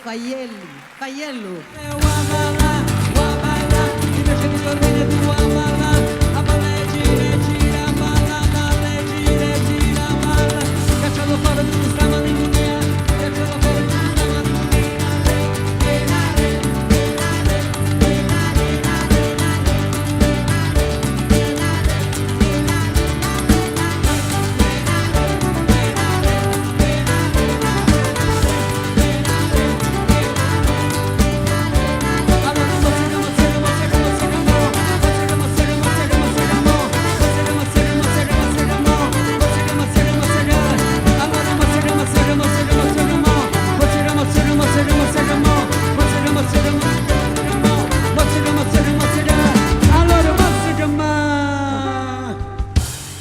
Faielli. Faiello.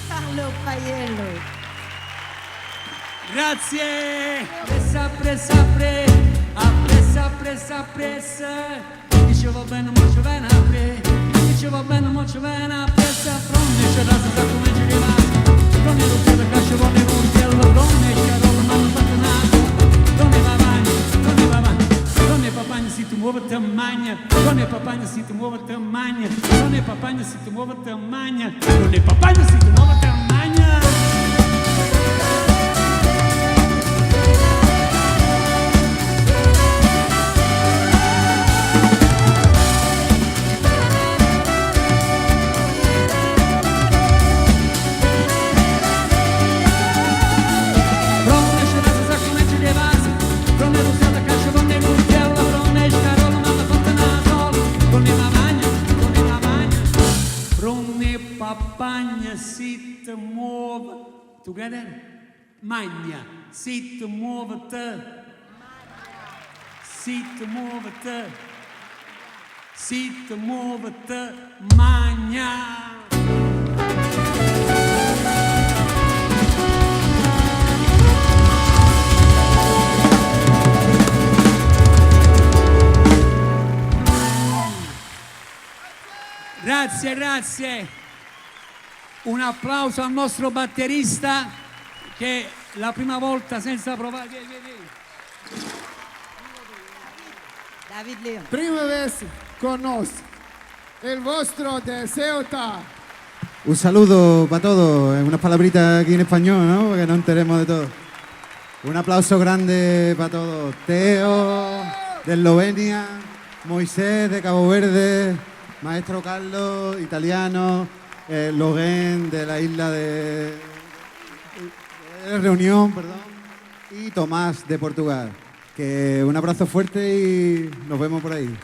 Carlo Faiello. Grazie! Pressa, pressa, pre, a pressa, pressa, pressa. Dice va bene, mo ci viene a pre. Dice va bene, mo ci viene a pressa. Pronne c'è rasa, sa come ci rimase. Pronne ruggero, cascio, pronne curtiello, pronne scarola, ma non fatto naso. Pronne papagna, pronne papagna, pronne papagna, si tu muove te magna. Pronne papagna, si tu muove te magna. Pronne papagna, si tu muove te magna. Pronne papagna, si tu muove te magna. Pronne scerasa, sa come ci rimase. Pronne russata, cascio, pronne curtiello, pronne scarola, mamma fatta una sola. Pronne mamagna, pronne mamagna. Pronne papagna, si te muove. Together? Magna, si te muove te. Si te muove te. Si te muove te magna. Grazie, grazie. Un applauso al nostro batterista che la prima volta senza provare. Vieni, vieni, vieni. David Leon. Prima vez con nos, el vostro de Ceuta. Un saludo para todos, unas palabritas aquí en español, ¿no? Para que nos enteremos de todo. Un aplauso grande para todos. Teo, de Eslovenia, Moisés, de Cabo Verde, Maestro Carlos, italiano, Loguén, de la isla de Reunión, perdón, y Tomás, de Portugal. Que un abrazo fuerte y nos vemos por ahí.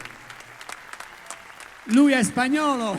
Lui è spagnolo.